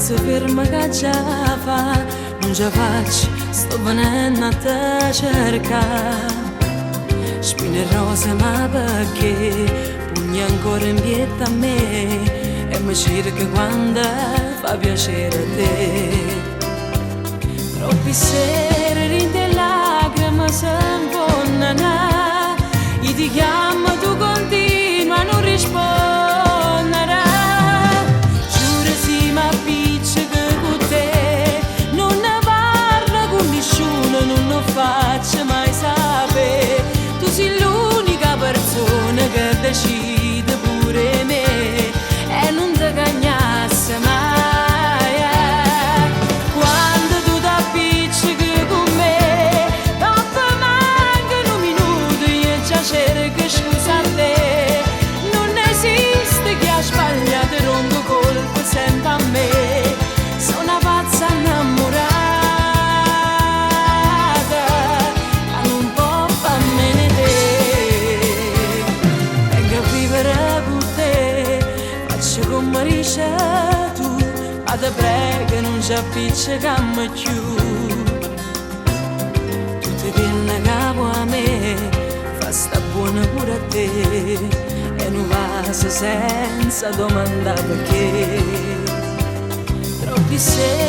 Se ferma che ce fa, non ce faccio, sto venendo a te cercare. Spine e rose ma perché pugni ancora in pietà a me e mi cerca quando fa piacere a te. Troppi sere rinte lacrime se infonnano, io ti chiamo tu continua a non rispondere. Giuro si m'appiccica con te, non ne parlo con nessuno, non lo faccio mai sapere. Tu sei l'unica persona che decide pure me e non ti cagnasse mai. Quando tu ti appiccichi con me, dopo manca un minuto io già cerco scusa a te. Non esiste chi ha sbagliato, rompo colpo sempre a me. Sono una pazza innamorata, che non può farmene te. Vengo a vivere con te, faccio come dici tu, ma te prego non ci appiccichiamo più. Tutto che capo a me, fa sta buona pure a te, e non va senza domanda perché. Troppi sere